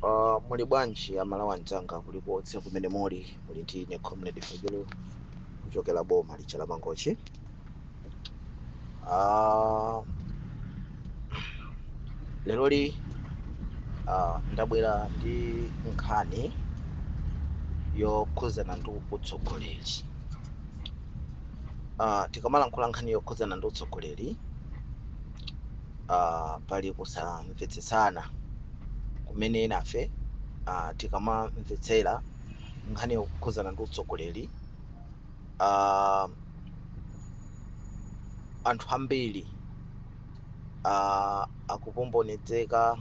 Muli bwanji Amalawi anzanga kulikonse kumene muli ndi ine Comrade Fabilo kuchokera boma lija la Mangochi. Leroli ndabwera ndi nkhani yokhuzana ndi utsogoleri. Tikamalankhula nkhani yokhuzana ndi utsogoleri, pali kusamvetsetsana kumene nafe tikamamvetsera nkhani yokhuzana ndi utsogoleri, anthu ambiri akupombonedzeka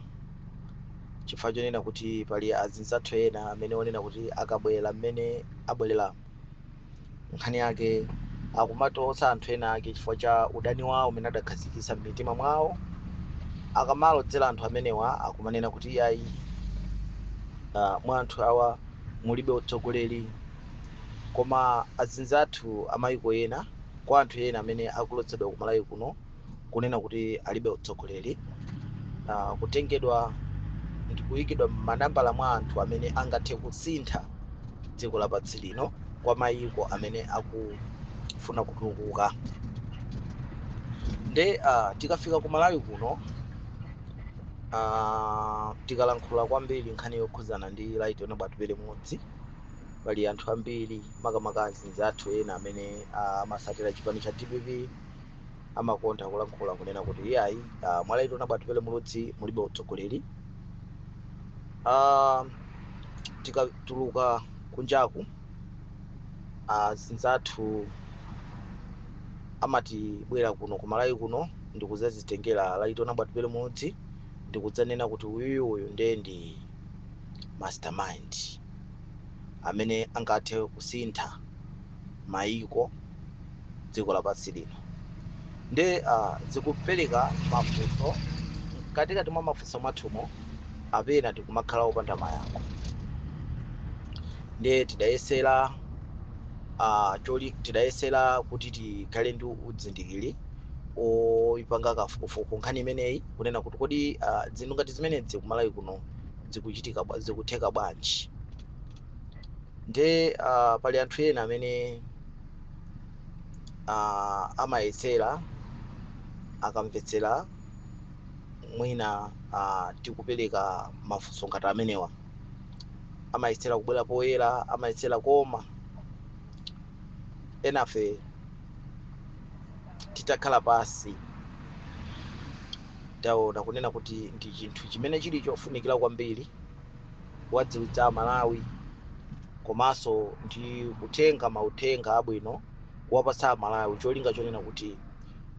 chifukwa chonena kuti pali azinzathu ena amene onena kuti akabwera mmene abwerera nkhani yake akumatotsa anthu ena ake chifukwa cha udani wawo umene adakhazikitsa m'mitima mwawo. Akamalodzera anthu amenewa akumanena kuti iyayi, mwa anthu awa mulibe utsogoleri. Koma azinzathu amayiko ena, kwa anthu ena amene akulotsedwa ku Malawi kuno kunena kuti alibe utsogoleri, kutengedwa ndi kuyikidwa m'manambala mwa anthu amene angathe kusintha dziko lapansi lino kwa mayiko amene akufuna kutukuka. Nde tikafika ku Malawi kuno, tikalankhula kwambiri nkhani yokhuzana ndi Right Honorable Atupele Muluzi, pali anthu ambiri makamaka azinzathu ena amene amasatira chipani cha DPP amakonda kulankhula kunena kuti iyayi, mwa Right Honorable Atupele Muluzi mulibe utsogoleri. Tikatuluka kunjaku, azinzathu amatibwera kuno ku Malawi kuno ndikudzazitengera Right Honorable Atupele Muluzi ndikudzanena kuti uyuyu ndiye ndi mastermind amene angathe kusintha mayiko dziko lapansi lino. Nde zikupereka mafunso. Mkatikati mwa mafunso mwathumo apena tikumakhala opanda mayankho. Nde tidayesera kuti tikhale ndi udzindikiri oyipanga kafukufuku nkhani imeneyi, kunena kuti kodi zinthu ngati zimenezi ku Malawi kuno zikuchitika zikutheka bwanji? Nde pali anthu ena amene amayesera akamvetsera mwina tikupereka mafunso ngati amenewa, amayesera kubwera poyera, amayesera, koma enafe titakhala pasi taona kunena kuti ndi chinthu chimene chili chofunikira kwambiri kuwadziwitsa Malawi, komanso ndi kutenga mauthenga abwino kuwapatsa Malawi, cholinga chonena kuti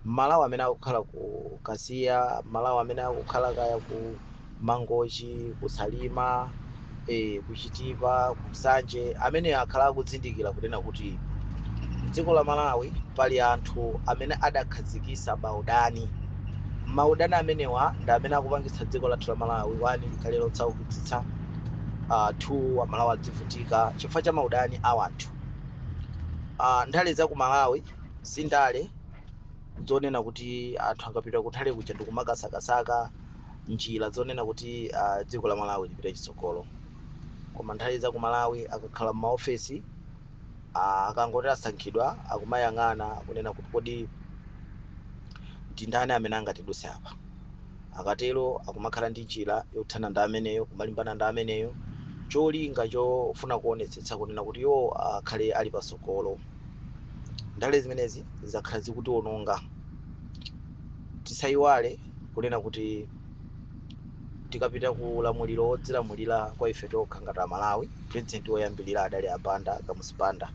Malawi amene akukhala ku Kasiya, Malawi amene akukhala kaya ku Mangochi, ku Salima, ku Chitipa, ku Nsanje, amene akhala akudzindikira kunena kuti dziko la Malawi pali anthu amene adakhazikitsa maudani. Maudani amenewa ndi amene akupangitsa dziko lathu la Malawi, 1 likhale lotsaukitsitsa, 2 Amalawi adzivutika chifukwa cha maudani a anthu. Ndale za ku Malawi si ndale zonena kuti anthu akapita kuthale kuja ndikumakasakasaka njira zonena kuti dziko la Malawi lipite chitsogolo. Koma ndale za ku Malawi akakhala m'maofesi, akangoti asankhidwa, akumayang'ana kunena kuti kodi ndi ndani amene angatidutse apa. Akatero akumakhala ndi njira yothana ndi ameneyo, kumalimbana ndi ameneyo, cholinga chofuna kuonetsetsa kunena kuti iwo akhale ali patsogolo. Ndale zimenezi zakhala zikutiwononga. Tisayiwale kunena kuti tikapita ku ulamuliro wodzilamulira kwa ife tokha ngati Amalawi, president woyambirira adali Abanda, Kamuzu Banda.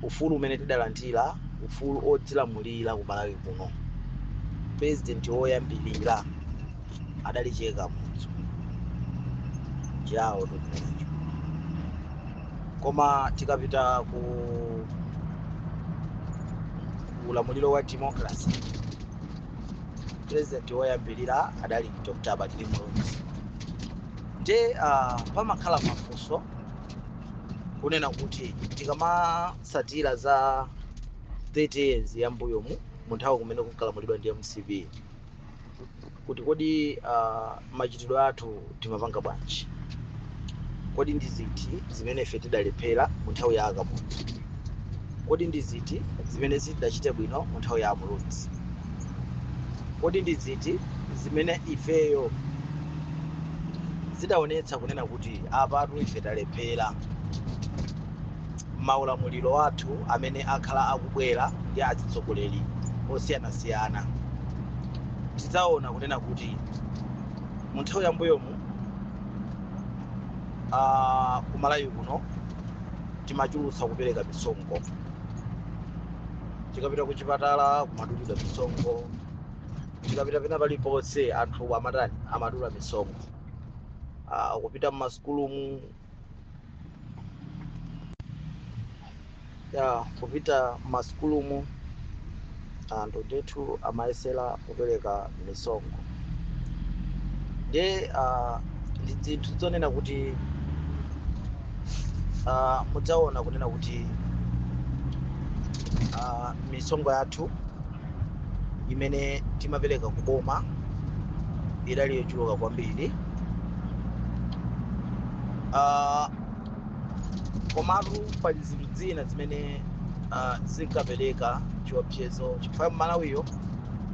Ufulu umene tidalandira, ufulu odzilamulira ku Malawi kuno, president woyambirira adali Che Kamuzu chilawo chimenecho. Koma tikapita ku ulamuliro wa democracy, president woyambirira adali Dr. Bakili Muluzi. Nde pamakhala mafunso kunena kuti tikamasatira za 30 years yambuyomu, mu nthawi kumene kunkalamulidwa ndi MCP, Kuti kodi machitidwe athu timapanga bwanji? Kodi ndi ziti zimene ife tidalephera mu nthawi ya Akamuzu? Kodi ndi ziti zimene sitidachite bwino mu nthawi ya Amulodzi? Kodi ndi ziti zimene ifeyo zidaonetsa kunena kuti apatu ife talephera maulamuliro athu amene akhala akubwera ndi atsogoleri osiyanasiyana? Tidzaona kunena kuti mu nthawi yambuyomu kumalawi kuno timachulutsa kupereka misonkho. Tikapita ku chipatala kumadulidwa misonkho, tikapita pena paliponse anthu amatani? Amadula misonkho. Kupita mmasukulumu ya kupita mmasukulumu anthu ndithu amayesera kupereka misonkho. Ndiye ndi zinthu zonena kuti mudzaona kunena kuti misonkho yathu imene timapereka kuboma idali yochuluka kwambiri. Komatu pali zinthu zina zimene zinkapereka chiopsezo, chifukwa Malawiyo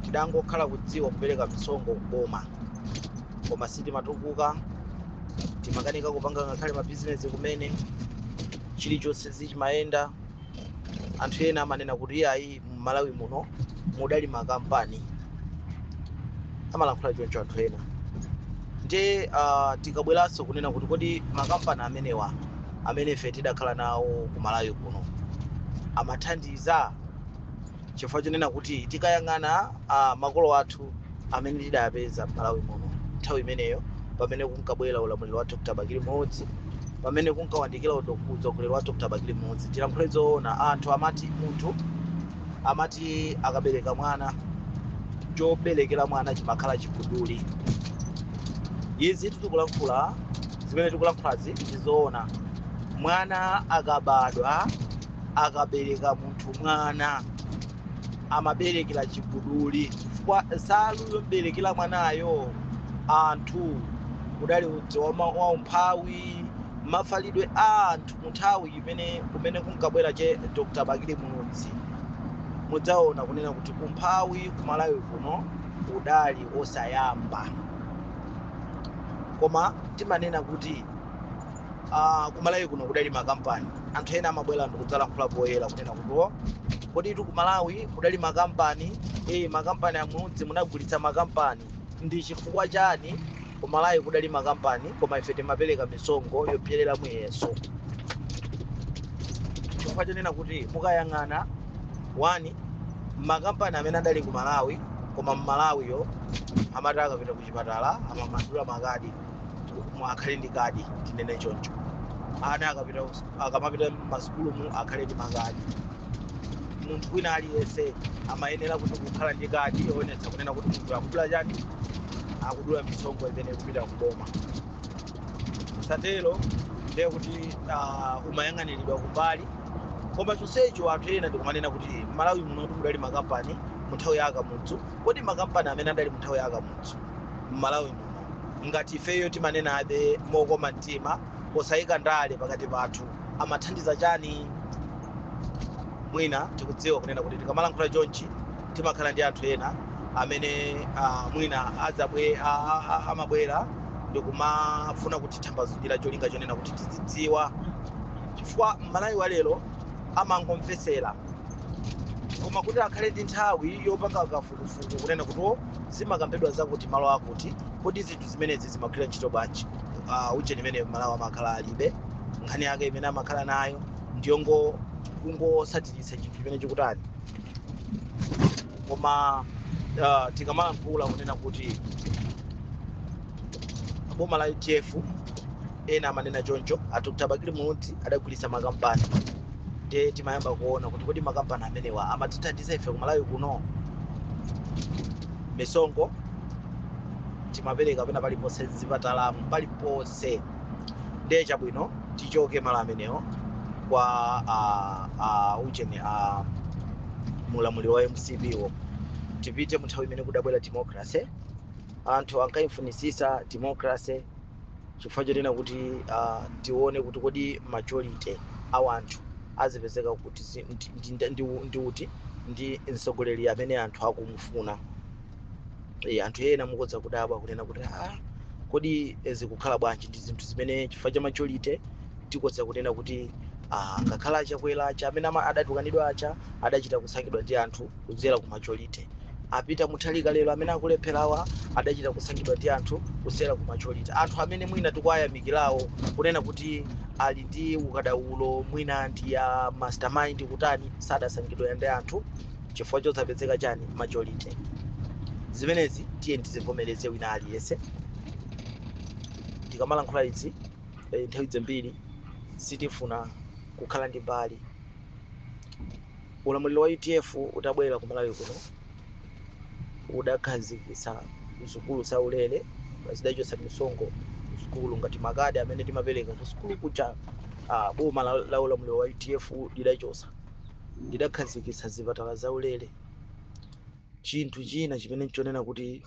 tidangokhala kudziwa kupereka misonkho kuboma, koma sitimatukuka, timakanika kupanga ngakhale mabizinesi kumene chilichonse zichimayenda. Anthu ena amanena kuti iyayi, Mmalawi muno mudali makampani, amalankhula choncho anthu ena. Ndiye tikabweranso kunena kuti kodi makampani amenewa amene ife tidakhala nawo ku Malawi kuno amathandiza? Chifukwa chonena kuti tikayang'ana makolo athu amene tidayapeza Malawi muno nthawi imeneyo, pamene kunkabwera ulamuliro wa Dr. Bakili Muluzi, pamene kunkawandikira utsogoleri wa Dr. Bakili Muluzi, tilankhule zoona, anthu amati munthu amati akabereka mwana, choberekera mwana chimakhala chiguduli. Izi tikulankhula, zimene tikulankhulazi ndizoona. Mwana akabadwa, akabereka munthu mwana, amaberekera chiguduli, chifukwa nsalu yoberekera mwanayo anthu kudali udzi wa umphawi. Mafalidwe a anthu mu nthawi imene kumene kunkabwera che Dr. Bakili Muluzi, mudzaona kunena kuti umphawi ku Malawi kuno udali osayamba. Koma timanena kuti ku Malawi kuno kudali makampani. Anthu ena amabwera ndikudzalankhula poyera kunena kuti kodi ku Malawi kudali makampani? Makampani amudzi munagulitsa makampani. Ndi chifukwa chani ku Malawi kudali makampani koma ife timapereka misonkho yopyerera muyeso? Chifukwa chonena kuti mukayang'ana wani makampani amene adali ku Malawi, koma Mmalawiyo amati akapita ku chipatala amamadula makadi, akhale ndi kadi, tinene choncho. Ana akapita akamapita m'masukulumu akhale ndi makadi. Munthu wina aliyense amayenera kuti kukhala ndi kadi yoonetsa kunena kuti munthu akudula chani, akudula misonkho imene ikupita kuboma. Satero ndiye kuti umayang'aniridwa kumbali. Koma chonsecho anthu ena ndikumanena kuti Malawi muno mudali makampani mu nthawi ya Akamudzu. Kodi makampani amene adali mu nthawi ya Akamudzu Mmalawi muno, ngati ifeyo timanena abe mokoma mtima posayika ndale pakati pathu, amathandiza chani? Mwina tikudziwa kunena kuti tikamalankhula chonchi timakhala ndi anthu ena amene mwina amabwera ndikumafuna kutitambazulira cholinga chonena kuti tizidziwa, chifukwa Mmalawi wa lero amangomvesera, koma kuti akhale ndi nthawi yopanga kafukufuku kunena kuti zimakambedwa zakuti malo akuti, kodi zinthu zimenezi zimagwira ntchito bwanji? Ujeni imene Malawi amakhala alibe, nkhani yake imene amakhala nayo ndiyongo kungosatiritsa chinthu chimene chikutani. Koma tikamalankhula kunena kuti boma la UDF, ena amanena choncho, a Dr. Bakili Muluzi adagulitsa makampani. Ndiye timayamba kuona kuti kodi makampani amenewa amatithandiza ife ku Malawi kuno? Misonkho timapereka pena paliponse, zipatalamu, paliponse. Ndiye chabwino, tichoke malo amenewo kwa ujeni mulamuliro wa MCP wo, tipite mu nthawi imene kudabwera democracy. Anthu ankayifunisisa democracy chifukwa chonena kuti tione kuti kodi majority a anthu azipezeka kuti ndi uti ndi mtsogoleri amene anthu akumufuna. Anthu ena mukodza kudabwa kunena kuti kodi zikukhala bwanji? Ndi zinthu zimene chifukwa cha majority tikodza kunena kuti ngakhala aChakwera acha amene adatukanidwa acha adachita kusankhidwa ndi anthu kudzera ku majority. Apita Mutharika lero amene akulepherawa adachita kusankhidwa ndi anthu kudzera ku majority. Anthu amene mwina tikuwayamikirawo kunena kuti ali ndi ukadaulo, mwina ndi ya mastermind kutani, sadasankhidwe ndi anthu chifukwa chosapezeka chani majority. Zimenezi tiye tizivomereze wina aliyense. Tikamalankhula izi nthawi zambiri sitifuna kukhala ndi mbali. Ulamuliro wa UTF utabwera ku Malawi kuno udakhazikitsa sukulu zaulere, zidachotsa misonkho sukulu ngati makadi amene timapereka ku sukulu kuja. Boma la ulamuliro wa UTF lidachotsa, lidakhazikitsa zipatala zaulere. Chinthu china chimene nchonena kuti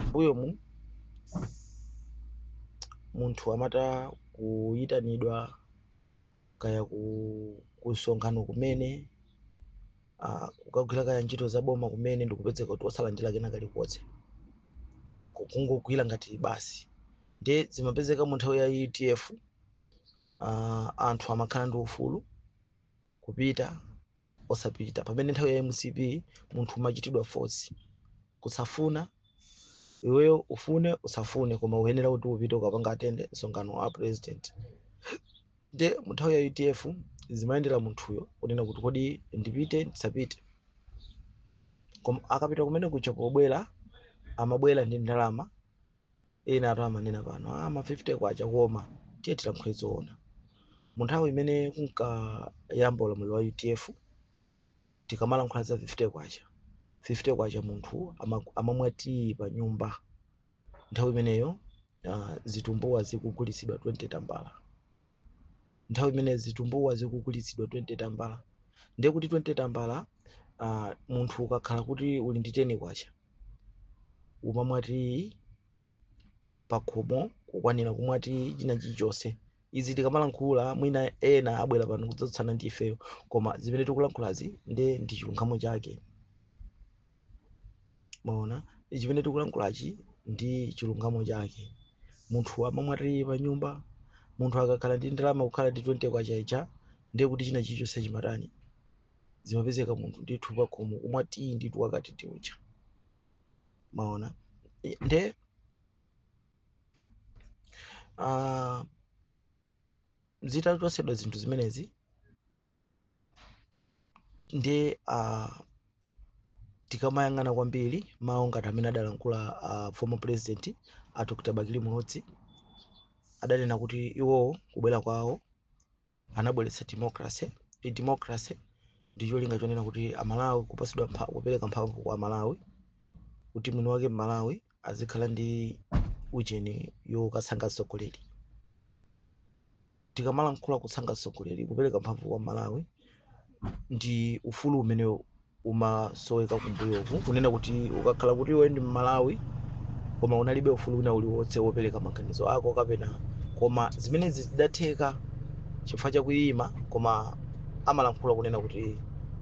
mbuyomu munthu amata kuyitanidwa kaya ku msonkhano kumene kukagwira kaya ntchito za boma kumene, ndikupezeka kuti osalandira kena kalikonse, kungogwira ngati basi. Ndiye zimapezeka mu nthawi ya UTF anthu amakhala ndi ufulu kupita osapita, pamene nthawi ya MCP munthu umachitidwa force kusafuna, iweyo ufune usafune, koma uyenera kuti upite ukapanga attend msonkhano wa president. Ndiye mu nthawi ya UTF zimayendera munthuyo kunena kuti kodi ndipite ndisapite, koma akapita kumene kuja pobwera amabwera ndi ndalama. Ena atu amanena pano ma 50 kwacha, koma tiye tilankhule zoona. Mu nthawi imene kunkayamba ulamuliro wa UTF tikamalankhula za 50 kwacha, 50 kwacha munthu amamwa tiyi pa nyumba. Nthawi imeneyo zitumbuwa zikugulitsidwa 20 tambala. Nthawi imene zitumbuwa zikugulitsidwa 20 tambala, ndiye kuti 20 tambala munthu ukakhala kuti uli ndi 10 kwacha umamwa tiyi pakhomo kukwanira kumwa tiyi china chilichonse. Izi tikamalankhula mwina ena abwera pano kudzatsana ndi ifeyo, koma zimene tikulankhulazi ndiye ndi chilungamo chake. Maona, chimene tikulankhulachi ndi chilungamo chake. Munthu amamwa tiyi pa nyumba, munthu akakhala ndi ndalama kukhala ndi 20 kwacha ija, ndiye kuti china chilichonse chimatani, zimapezeka munthu ndithu pakhomo kumwa tiyi ndithu wakati tiucha. Maona, nde zitatosedwa zinthu zimenezi ndi tikamayang'ana kwambiri mawu ngati amene adalankhula former president a Dr. Bakili Muluzi, adanena kuti iwowo kubwera kwawo anabweretsa democracy. I democracy ndi cholinga chonena kuti Amalawi kupasidwa kupereka mphamvu kwa Amalawi kuti mwini wake Mmalawi azikhala ndi ujeni yokasankha mtsogoleri. Tikamalankhula kusankha mtsogoleri, kupereka mphamvu kwa Malawi ndi ufulu umene umasoweka kumbuyoku, kunena kuti ukakhala kuti iwe ndi Mmalawi koma unalibe ufulu wina uliwonse wopereka maganizo ako kapena, koma zimenezi zidatheka chifukwa chakuyima. Koma amalankhula kunena kuti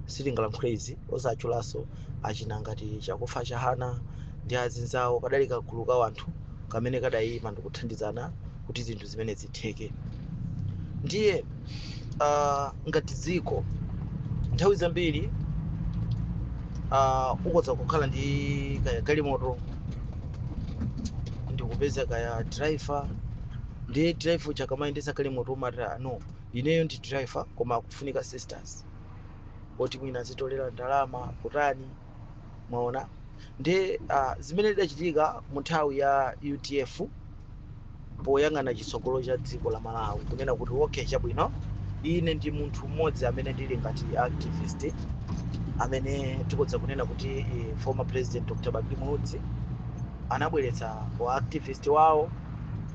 sitingalankhule izi osatchulanso achina ngati Chakufa Chahana ndi azinzawo, kadali kagulu ka anthu kamene kadayima ndikuthandizana kuti zinthu zimene zitheke. Ndiye ngati dziko nthawi zambiri ukodza kukhala ndi kaya galimoto ndikupeza kaya driver, ndiye driver uja akamayendetsa galimoto umati no, ineyo ndi driver, koma akufunika sisters oti mwina azitolera ndalama kutani. Mwaona, ndiye zimene zidachitika mu nthawi ya UTF poyang'ana chitsogolo cha dziko la Malawi, kunena kuti okay, chabwino, ine ndi munthu mmodzi amene ndili ngati activist amene tikodza kunena kuti former president Dr. Bakili Muluzi anabweretsa wa activist wawo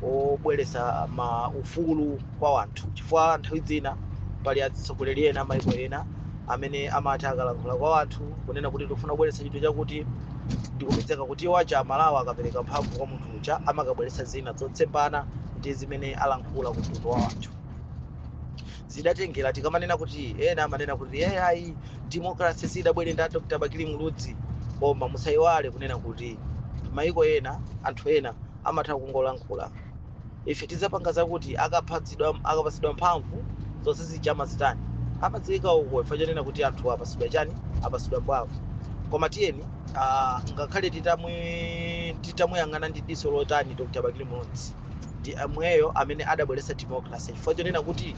obweretsa ma ufulu kwa wanthu, chifukwa nthawi zina pali atsogoleri ena maiko ena amene amati akalankhula kwa wanthu kunena kuti tikufuna kubweretsa chinthu chakuti Ndikupezeka kuti iwo aja Amalawi akapereka mphamvu kwa munthu uja amakabweretsa zina zotsembana ndi zimene alankhula ku mtundu wa anthu. Zidatengera tikamanena kuti ena amanena kuti ayi, democracy sidabwere ndi Dr. Bakili Muluzi, koma musayiwale kunena kuti maiko ena, anthu ena amatha kungolankhula, ife tidzapanga zakuti, akapatsidwa mphamvu zonse zija amazitani? Amaziyika uko, ife chanena kuti anthu apasidwa chani? Apasidwa mphamvu. Koma tiyeni, ngakhale titamuyang'ana ndi diso lotani Dr. Bakili Muluzi ndi amweyo amene adabweretsa democracy, chifukwa chonena kuti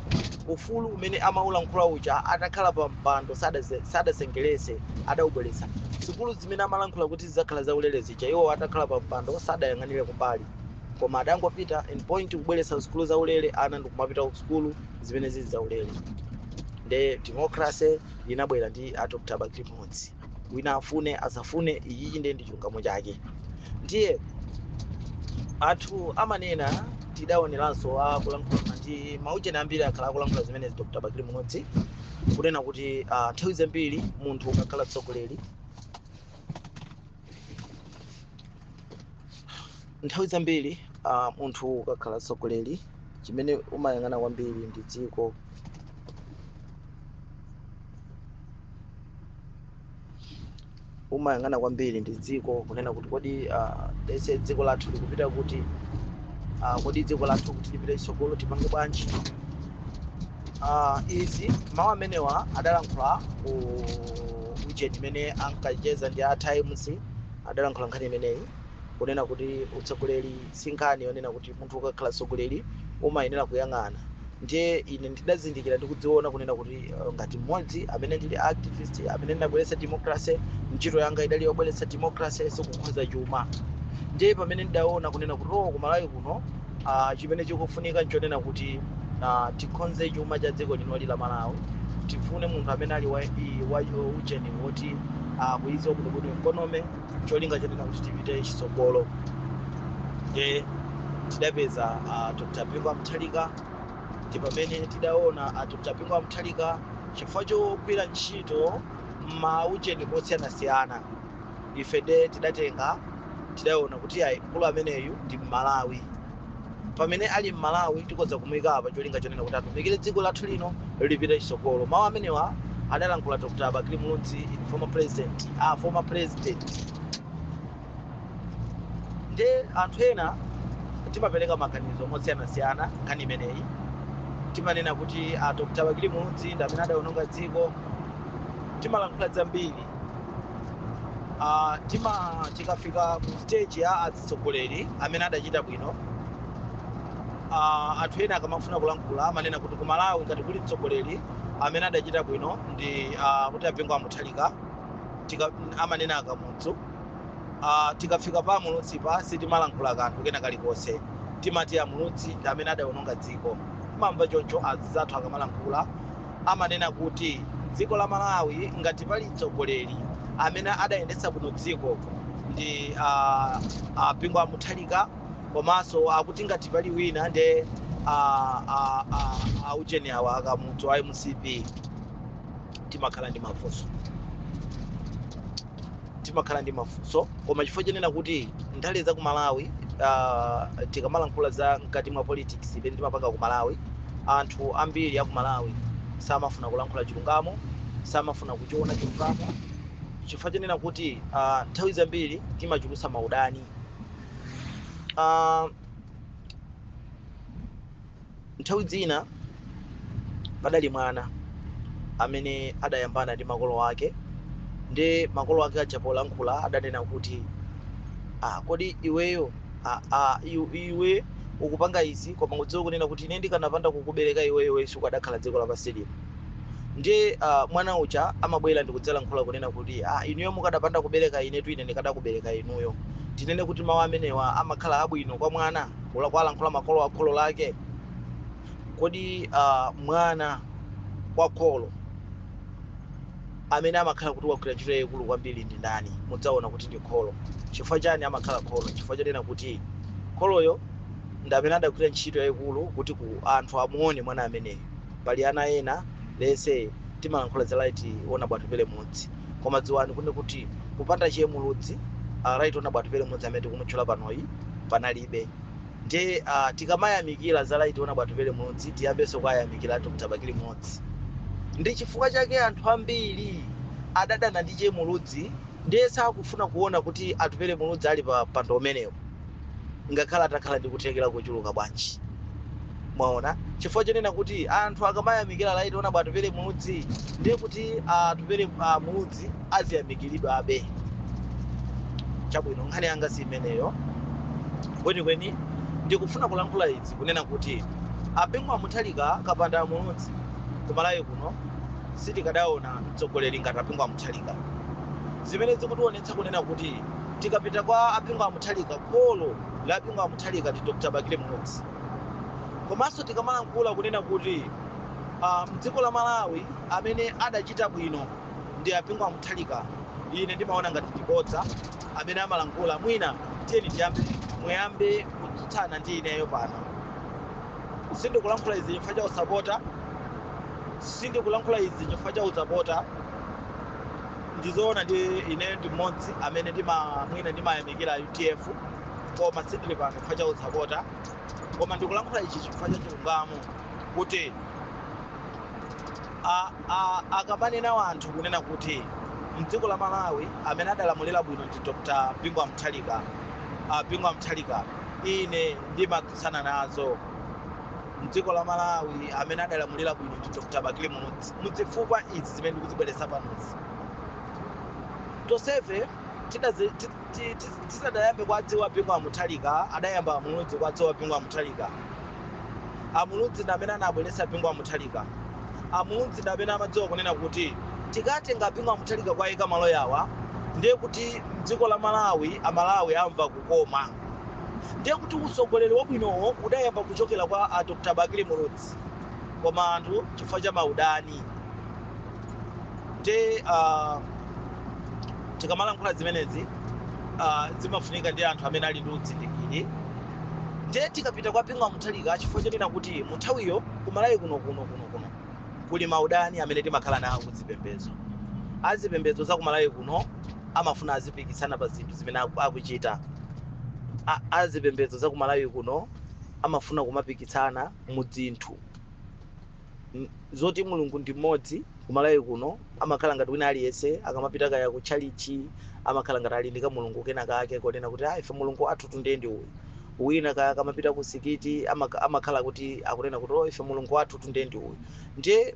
ufulu umene amaulankhula uja atakhala pa mpando sadasengerese, adawubweretsa. Sukulu zimene amalankhula kuti zidzakhala zaulere zija, iwo atakhala pa mpando sadayang'anire kumbali, koma adangopita in point kubweretsa sukulu zaulere, ana ndikumapita ku sukulu zimene zili zaulere. Nde democracy inabwera ndi a Dr. Bakili Muluzi, wina afune asafune, ichichi ndiye ndi chilungamo chake. Ndiye anthu amanena, tidaoneranso akulankhula ndi maucheni ambiri akhala akulankhula zimenezi Dr. Bakili Muluzi, kunena kuti nthawi zambiri munthu ukakhala mtsogoleri, nthawi zambiri munthu ukakhala mtsogoleri chimene umayang'ana kwambiri ndi dziko. Umayang'ana kwambiri ndi dziko, kunena kuti kodi lese dziko lathu likupita kuti, kodi dziko lathu kuti lipite chitsogolo tipange bwanji? Izi mawu amenewa adalankhula ku ujeni imene ankacheza ndi a Times, adalankhula nkhani imeneyi kunena kuti utsogoleri si nkhani yonena kuti munthu ukakhala mtsogoleri umayenera kuyang'ana. Ndiye ine ndidazindikira ndikudziona kunena kuti ngati mmodzi amene ndili activist amene ndinabweretsa democracy, ntchito yanga idali yobweretsa democracy, sikukhudza chuma. Ndiye pamene ndidaona kunena kuti ku Malawi kuno chimene chikufunika nchonena kuti tikhonze chuma cha dziko linoli la Malawi, tifune munthu amene ali wa ujeni woti kuiza bwinobwino economy, cholinga chonena kuti tipite chitsogolo. Ndiye tidapeza Dr. Bingu wa Mutharika. Ndi pamene tidaona Dr. Bingu wa Mutharika, chifukwa chogwira ntchito m'maujeni osiyanasiyana, ife nde tidatenga, tidaona kuti ayi, mkulu ameneyu ndi Mmalawi. Pamene ali Mmalawi tikhoza kumuyika apa cholinga chonena kuti atumikire dziko lathu lino lipite chitsogolo. Mawu amenewa adalankhula Dr. Bakili Muluzi, former president, former president. Nde anthu ena timapereka maganizo mosiyanasiyana nkhani imeneyi. Timanena kuti Dr. Bakili Muluzi ndi amene adawononga dziko, timalankhula zambiri. Tikafika ku stage ya atsogoleri amene adachita bwino, anthu ena akamafuna kulankhula amanena kuti ku Malawi ngati kuli mtsogoleri amene adachita bwino ndi kuti a Bingu wa Mutharika, amanena akamudzu. Tikafika pa Muluzi pa sitimalankhula kanthu kena kalikonse, timati Amuluzi ndi amene adawononga dziko. Timamva choncho azathu akamalankhula, amanena kuti dziko la Malawi ngati pali mtsogoleri amene adayendetsa bwino dziko ndi Bingu wa Mutharika, komanso akuti ngati pali wina ndi aujeni awa akamudzu a MCP. Timakhala ndi mafunso, timakhala ndi mafunso, koma chifukwa chenena kuti ndale za ku Malawi, tikamalankhula za mkati mwa politics imene timapanga ku Malawi, anthu ambiri a ku Malawi samafuna kulankhula chilungamo, samafuna kuchiona chilungamo, chifukwa chenena kuti nthawi zambiri timachulutsa maudani. Nthawi zina padali mwana amene adayambana ndi makolo ake, ndi makolo ake aja polankhula adanena kuti kodi iweyo, iwe ukupanga izi, koma udziwe kunena kuti ine ndikanapanda kukubereka iweyo, iwe sukadakhala dziko lapansi lino. Ndiye mwana uja amabwera ndikudzalankhula kunena kuti inuyo mukadapanda kubereka inetu, ine ndikadakubereka inuyo. Tinene kuti mawu amenewa amakhala abwino kwa mwana kulankhula makolo a kholo lake? Kodi mwana kwa kholo amene amakhala kuti wagwira ntchito yayikulu kwambiri ndi ndani? Mudzaona kuti ndi kholo. Chifukwa chani amakhala kholo? Chifukwa chonena kuti kholoyo ndi amene adagwira ntchito yayikulu kuti ku anthu amuone mwana ameneyo. Pali ana ena lese timalankhula za right ona Atupele Muluzi, koma dziwani kune kuti kupanda chiye Muluzi Right Honorable Atupele Muluzi amene tikumutchula panoyi panalibe. Ndiye tikamayamikira za Right Honorable Atupele Muluzi, tiyambenso kuwayamikira Dr. Bakili Muluzi. Ndi chifukwa chake anthu ambiri adadana ndi Che Muluzi, ndiye sakufuna kuona kuti Atupele Muluzi ali pa mpando umenewo, ngakhale atakhala ndi kuthekera kuchuluka bwanji. Mwaona, chifukwa chonena kuti anthu akamayamikira Right Honorable Atupele Muluzi, ndiye kuti Atupele Muluzi aziyamikiridwabe. Chabwino, nkhani yanga si imeneyo kwenikweni. Ndikufuna kulankhula izi kunena kuti a Bingu wa Mutharika kapanda Muluzi, kumalawi kuno sitikadaona mtsogoleri ngati a Bingu wa Mutharika, zimene zikutionetsa kunena kuti tikapita kwa a Bingu wa Mutharika, kholo la Bingu wa Mutharika ndi Dr. Bakili Muluzi. Komanso tikamalankhula kunena kuti mdziko la Malawi amene adachita bwino ndi a Bingu wa Mutharika, ine ndimaona ngati ndibodza amene amalankhula. Mwina tiyeni tiyambe, muyambe kutsutsana ndi ineyo pano. Sindikulankhula izi chifukwa cha usapota, sindikulankhula izi chifukwa cha usapota. Ndizoona, ndi ineyo ndi mmodzi amene ndima mwina ndimayamikira UDF, koma sindili pano chifukwa cha usapota, koma ndikulankhula ichi chifukwa cha chilungamo, kuti akamanena wanthu kunena kuti mdziko la Malawi amene adalamulira bwino ndi Dr. Bingu wa Mutharika, Bingu wa Mutharika, ine ndimatsutsana nazo. Mdziko la Malawi amene adalamulira bwino ndi Dr. Bakili Muluzi, muzifukwa izi zimene ndikuzibweretsa panozi. Tonsefe tisadayambe kwadziwa Bingu wa Mutharika, adayamba Muluzi kwadziwa Bingu wa Mutharika. Amuluzi ndi amene anabweretsa Bingu wa Mutharika. Amuluzi ndi amene amadziwa kunena kuti tikatenga Bingu wa Mutharika kwayika malo yawa, ndiye kuti mdziko la Malawi Amalawi amva kukoma. Ndiye kuti utsogoleri wabwinowo udayamba kuchokera kwa a Dr. Bakili Muluzi, koma anthu chifukwa cha maudani. Nde tikamalankhula zimenezi, zimafunika ndi anthu amene ali ndi udzindikiri. Ndiye tikapita kwa Bingu wa Mutharika, chifukwa chonena kuti mu nthawiyo kumalawi kuno kuno kuno kuno kuli maudani amene timakhala nawo kuzipembedzo. Azipembedzo za kumalawi kuno amafuna azipikisana pa zinthu zimene akuchita. Azipembedzo za kumalawi kuno amafuna kumapikisana mu zinthu zoti Mulungu ndi mmodzi. Kumalawi kuno amakhala ngati wina aliyense akamapita kaya ku tchalichi, amakhala ngati ali ndi kamulungu kena kake konena kuti, "Ah, ife Mulungu athu tundiye ndi uyu." Wina kaya akamapita ku sikiti, amakhala kuti akunena kuti, "Oh, ife Mulungu wathu tundiye ndi uyu." Ndiye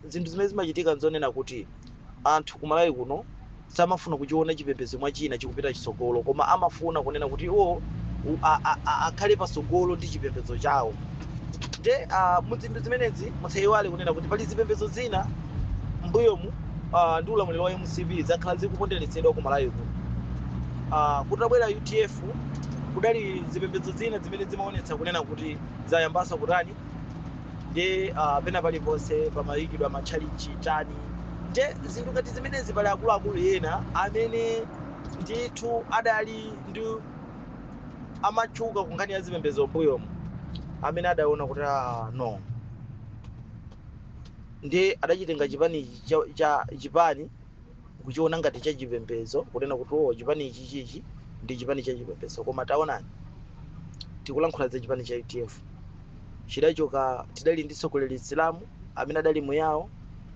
zinthu zimene zimachitika nzonena kuti anthu kumalawi kuno samafuna kuchiona chipembedzo mwa china chikupita chitsogolo, koma amafuna kunena kuti iwo akhale pasogolo ndi chipembedzo chawo. Nde muzinthu zimenezi musayiwale kunena kuti pali zipembedzo zina mbuyomu ndi ulamuliro wa MCP zakhala zikuponderetsedwa ku Malawi kuno. Kutabwera UDF, kudali zipembedzo zina zimene zimaonetsa kunena kuti zayambanso kutani. Ndi pena paliponse pamayikidwa matchalichi chani. Nde zinthu ngati zimenezi, pali akuluakulu ena amene ndithu adali ndi amatchuka ku nkhani ya zipembedzo mbuyomu, amene adaona kuti, ah, no, ndi adachitenga chipani cha chipani kuchiona ngati cha chipembedzo, kunena kuti, "Oh, chipani ichi chichi ndi chipani cha chipembedzo." Koma taonani, tikulankhula za chipani cha UDF, chidachoka, tidali ndi tsogoleri Isilamu amene adali muyawo.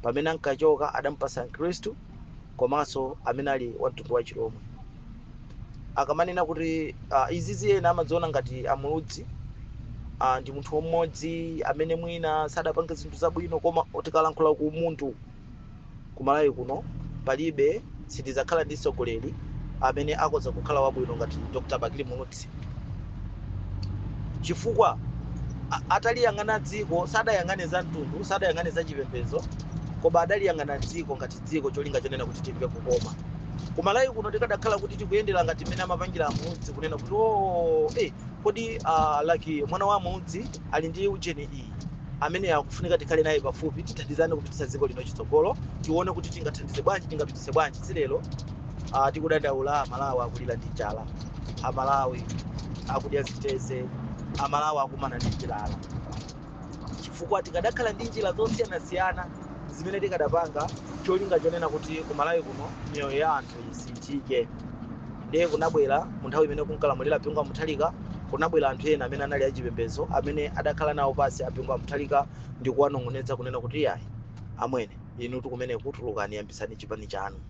Pamene ankachoka adampasa Mkhristu komanso amene ali wa mtundu wa Chilomwe. Akamanena kuti izizi, ena amadziona ngati Amuludzi ndi munthu mmodzi amene mwina sadapange zinthu zabwino, koma tikalankhula ku munthu kumalawi kuno palibe, sitidzakhala ndi mtsogoleri amene akoza kukhala wabwino ngati Dr. Bakili Muluzi, chifukwa ataliyang'ana dziko, sadayang'ane za mtundu, sadayang'ane za chipembedzo, koma adaliyang'ana dziko ngati dziko, cholinga chonena kuti timve kukoma kumalawi kuno. Tikadakhala kuti tikuyendera ngati mmene amapangira Amuludzi, kunena kuti, "Oh, kodi like mwana wa Amuludzi ali ndi ujeni iyi amene akufunika tikhale naye pafupi, tithandizane kupititsa dziko lino chitsogolo, tione kuti tingathandize bwanji, tingapititse bwanji." Silero tikudandaula, Amalawi akulira ndi njala, Amalawi akudya ziteze, Amalawi akumana ndi njala, chifukwa tikadakhala ndi njira zosiyanasiyana zimene tikadapanga cholinga chonena kuti kumalawi kuno miyoyo ya anthu isinthike. Ndiye kunabwera mu nthawi imene kunkalamulira Bingu wa Mutharika, kunabwera anthu ena amene anali achipembedzo amene adakhala nawo pasi a Bingu wa Mutharika ndi kuwanong'oneza kunena kuti iyayi amwene, inu tikumene kutulukani, yambisani chipani chanu,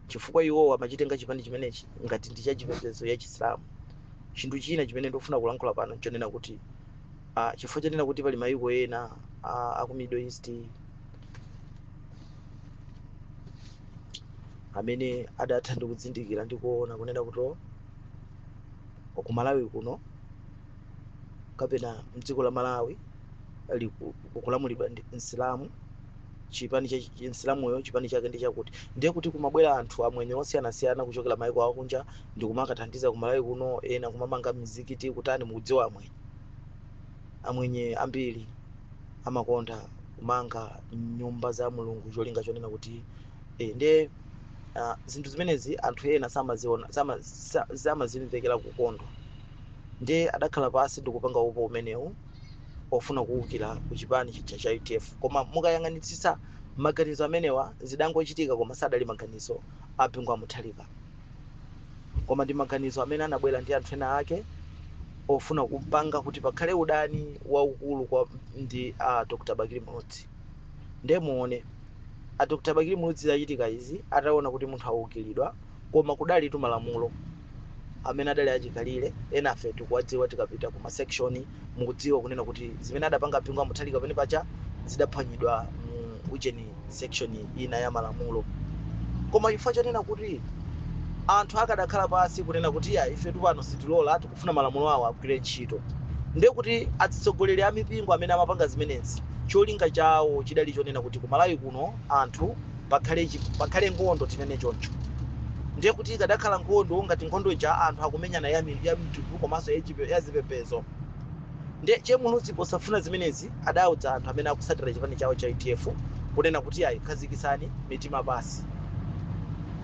chifukwa iwowo amachitenga chipani chimenechi ngati ndi chachipembedzo ya Chisilamu. Chinthu china chimene ndikufuna kulankhula pano nchonena kuti chifukwa chonena kuti pali mayiko ena aku Middle East amene adatha ndi kudzindikira ndi kuona kunena kuti ku Malawi kuno kapena mdziko la Malawi kukulamulidwa ndi Msilamu, chipani cha Msilamuyo chipani chake ndi chakuti. Ndiye kuti kumabwera anthu amwenye osiyanasiyana kuchokera mayiko akunja ndi kumakathandiza ku Malawi kuno, ena kumamanga mizikiti kutani. Mukudziwa amwenye, amwenye ambiri amakonda kumanga nyumba za Mulungu cholinga chonena kuti ndiye zinthu zimenezi anthu ena samaziona, samazimvekera kukondwa. Ndiye adakhala pasi ndikupanga upo umenewu ofuna kuwukira ku chipani chija cha UDF. Koma mukayang'anitsitsa maganizo amenewa zidangochitika, koma sadali maganizo a Bingu wa Mutharika, koma ndi maganizo amene anabwera ndi anthu ena ake ofuna kupanga kuti pakhale udani waukulu kwa ndi a Dr. Bakili Muluzi. Ndiye muone a Dr. Bakili Muluzi zachitika izi ataona kuti munthu awukiridwa, koma kudalitu malamulo amene adali achikalire, ena afe tikuwadziwa, tikapita ku ma section mukudziwa kunena kuti zimene adapanga Bingu wa Mutharika pamene pacha zidaphwanyidwa mu ujeni section ina ya malamulo. Koma chifukwa chonena kuti anthu akadakhala pasi kunena kuti ya ife pano sitilola, tikufuna malamulo awo agwire ntchito, ndiye kuti atsogoleri a mipingo amene amapanga zimenezi cholinga chawo chidali chonena kuti ku Malawi kuno anthu pakhale nkhondo, tinene choncho. Ndiye kuti ikadakhala nkhondo ngati nkhondo ija anthu akumenyana ya mtundu komanso ya zipembedzo. Ndiye Chemuluzi posafuna zimenezi adawuza anthu amene akusatira chipani chawo cha UDF kunena kuti ayi, khazikitsani mitima pasi,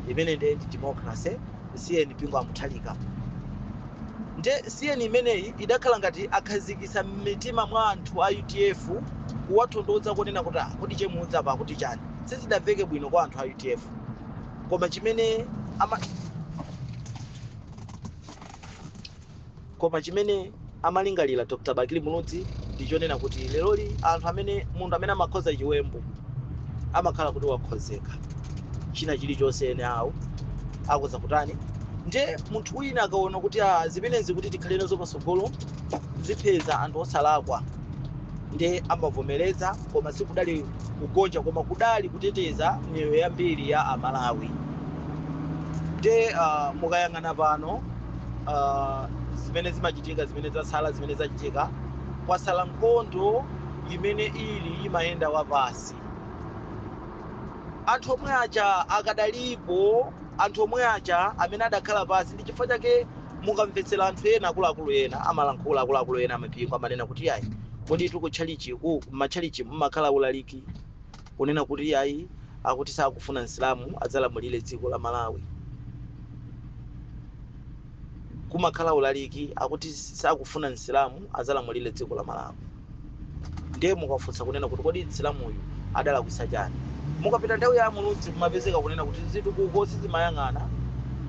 imene ndiye ndi democracy, siyeni Bingu wa Mutharika. Ndiye siyeni imeneyi idakhala ngati akhazikitsa mitima mwa anthu a UDF kuwatondoza kunena kuti kodi Chemuluzi apa akuti chani, sizidamveke bwino kwa anthu a UDF. Koma chimene amalingalira Dr. Bakili Muluzi ndi chonena kuti leroli anthu amene munthu amene amakhoza chiwembu amakhala kuti wakhozeka china chilichonse ene awo akuza kutani. Ndiye munthu wina akaona kuti zimenezi kuti tikhale nazo patsogolo zipeza anthu osalakwa, ndiye amavomereza. Koma sikudali kugonja, koma kudali kuteteza miyoyo yambiri ya Amalawi. Ndiye mukayang'ana pano zimene zimachitika, zimene zasala, zimene zachitika, kwasala nkhondo imene ili imayenda wapasi. Anthu omwe aja akadalipo, anthu omwe aja amene adakhala pasi. Ndi chifukwa chake mukamvetsera anthu ena akuluakulu ena amalankhula, akuluakulu ena amapingo amanena kuti ayi, kodi tikutchalichi ku matchalichi mumakhala ulaliki kunena kuti ayi, akuti sakufuna Msilamu adzalamulire dziko la Malawi. Kumakhala ulaliki akuti sakufuna Msilamu adzalamulire dziko la Malawi. Ndiye mukafunsa kunena kuti kodi Msilamuyu adalakwitsa chani, mukapita nthawi ya Muluzi mumapezeka kunena kuti zitukuko sizimayang'ana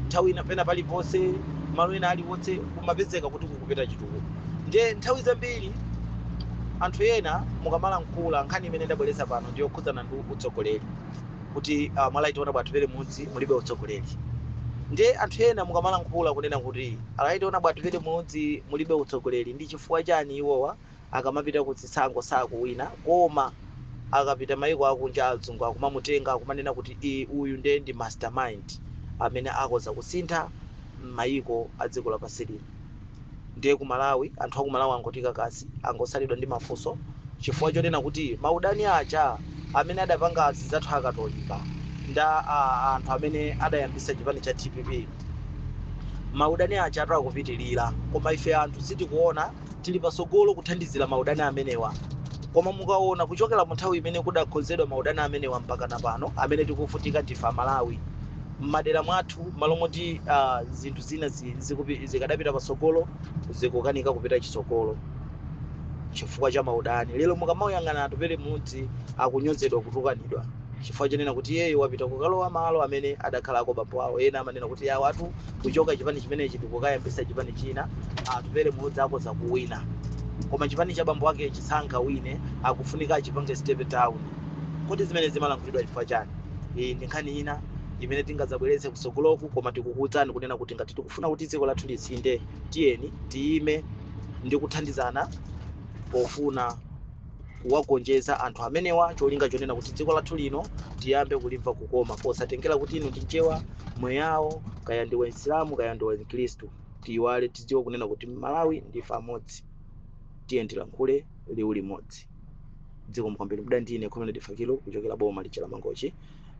nthawi ina pena paliponse, malo ena aliwonse kumapezeka kuti kukupita chitukuko. Ndiye nthawi zambiri anthu ena mukamalankhula nkhani imene ndabweretsa pano ndiyo yokhudzana ndi utsogoleri, kuti mwa Right Honorable Atupele Muluzi mulibe utsogoleri. Ndiye anthu ena mukamalankhula kunena kuti Right Honorable Atupele Muluzi mulibe utsogoleri, ndi chifukwa chani iwowa akamapita ku zisankho sakuwina, koma akapita mayiko akunja azungu akumamutenga akumanena kuti uyu ndiye ndi mastermind amene akoza kusintha mayiko a dziko lapansi lino. Ndiye ku Malawi anthu aku Malawi angotika kasi, angosalidwa ndi mafunso chifukwa chonena kuti maudani aja amene adapanga azidzathu akatolika nda anthu amene adayambisa chipani cha DPP, maudani aja atakupitirira. Koma ife anthu sitikuona, tili pasogolo kuthandizira maudani amenewa. Koma mukaona kuchokera mu nthawi imene kudakhozedwa maudani amenewa mpaka na pano, amene tikuvutika ndife Amalawi m'madera mwathu, malo moti zinthu zina zikadapita pasogolo zikukanika kupita chisogolo chifukwa cha maudani. Lero mukamayang'ana Atupele Muluzi akunyozedwa, kutukanidwa. Chifukwa chonena kuti iyeyo wapita kukalowa malo amene adakhalako bambo awo. Ena amanena kuti yawo atu kuchoka chipani chimenechi ndikukayambisa chipani china, Atupele Muluzi akoza kuwina, koma chipani cha bambo ake chisangawine, akufunika achipange step down. Kodi zimene zimalankhulidwa chifukwa chani? Iyi ndi nkhani ina imene tingadzabweretse kutsogoloku, koma tikukuwuzani kunena kuti ngati tikufuna kuti dziko lathu lisinthe, tiyeni tiyime ndi kuthandizana pofuna kuwagonjetsa anthu amenewa, cholinga chonena kuti dziko lathu lino tiyambe kulimva kukoma, posatengera kuti inu ndi Mchewa, Myawo, kaya ndi Waislamu, kaya ndi Wakhristu. Tiyiwale, tidziwe kunena kuti Malawi ndife amodzi. Tiye tilankhule liwu limodzi. Dziko mkwambiri muda ndine Comrade Fakilo kuchokera boma licha la Mangochi.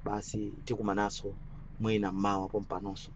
Basi, tikumananso mwina mmawa pompanonso.